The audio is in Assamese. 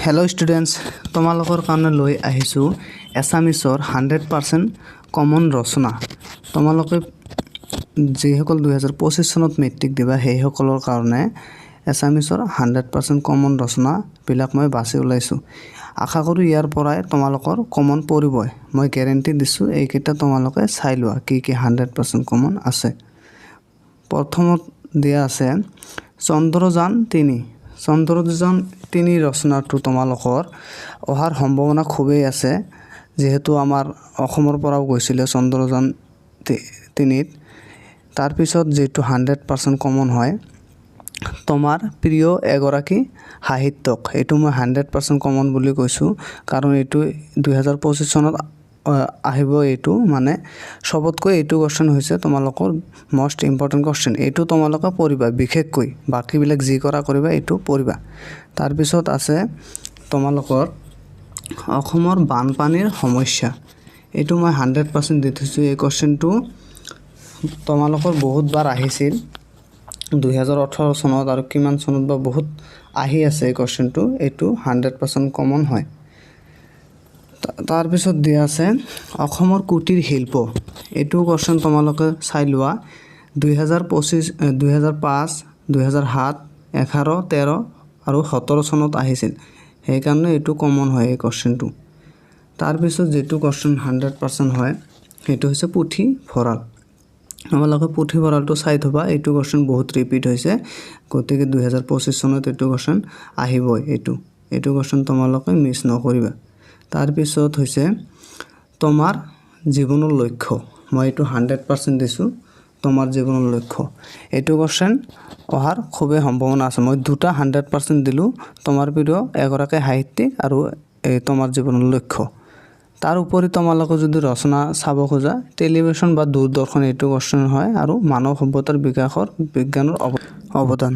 হেল্ল' ষ্টুডেণ্টছ, তোমালোকৰ কাৰণে লৈ আহিছোঁ এছামিছৰ 100% কমন ৰচনা। তোমালোকে যিসকল 2025 চনত মেট্ৰিক দিবা, সেইসকলৰ কাৰণে এছামিছৰ 100% কমন ৰচনাবিলাক মই বাছি ওলাইছোঁ। আশা কৰোঁ ইয়াৰ পৰাই তোমালোকৰ কমন পৰিবই, মই গেৰেণ্টি দিছোঁ। এইকেইটা তোমালোকে চাই লোৱা, কি কি 100% কমন আছে। প্ৰথমত দিয়া আছে চন্দ্ৰযান 3। চন্দ্ৰযান 3 ৰচনাটো তোমালোকৰ অহাৰ সম্ভাৱনা খুবেই আছে, যিহেতু আমাৰ অসমৰ পৰাও গৈছিলে চন্দ্ৰযান 3ত। তাৰপিছত যিটো 100% কমন হয়, তোমাৰ প্ৰিয় এগৰাকী সাহিত্যক। এইটো মই 100% কমন বুলি কৈছোঁ, কাৰণ এইটো 2025 চনত আহিব। এইটো মানে চবতকৈ এইটো কুৱেশ্যন হৈছে তোমালোকৰ মষ্ট ইম্পৰ্টেণ্ট কুৱেশ্যন। এইটো তোমালোকে পঢ়িবা বিশেষকৈ, বাকীবিলাক যি কৰা কৰিবা, এইটো পঢ়িবা। তাৰপিছত আছে তোমালোকৰ অসমৰ বানপানীৰ সমস্যা। এইটো মই 100% দি থৈছোঁ। এই কুৱেশ্যনটো তোমালোকৰ বহুতবাৰ আহিছিল, 2018 চনত আৰু কিমান চনত বা বহুত আহি আছে এই কুৱেশ্যনটো। এইটো 100% কমন হয়। তাৰপিছত দিয়া আছে অসমৰ কুটিৰ শিল্প। এইটো কুৱেশ্যন তোমালোকে চাই লোৱা। 2025, 2005, 2007, 11, 13 আৰু 17 চনত আহিছিল। সেইকাৰণে এইটো কমন হয় এই কুৱেশ্যনটো। তাৰপিছত যিটো কুৱেশ্যন 100% হয়, সেইটো হৈছে পুথিভঁৰাল। তোমালোকে পুথিভঁৰালটো চাই থ'বা। এইটো কুৱেশ্যন বহুত ৰিপিট হৈছে, গতিকে 2025 চনত এইটো কুৱেশ্যন আহিবই। এইটো কুৱেশ্যন তোমালোকে মিছ নকৰিবা। তাৰপিছত হৈছে তোমাৰ জীৱনৰ লক্ষ্য। মই এইটো 100% দিছোঁ। তোমাৰ জীৱনৰ লক্ষ্য, এইটো কুৱেশ্যন অহাৰ খুবেই সম্ভাৱনা আছে। মই দুটা 100% দিলোঁ, তোমাৰ প্ৰিয় এগৰাকী সাহিত্যিক আৰু এই তোমাৰ জীৱনৰ লক্ষ্য। তাৰ উপৰি তোমালোকে যদি ৰচনা চাব খোজা, টেলিভিশ্যন বা দূৰদৰ্শন, এইটো কুৱেশ্যন হয় আৰু মানৱ সভ্যতাৰ বিকাশৰ বিজ্ঞানৰ অৱদান।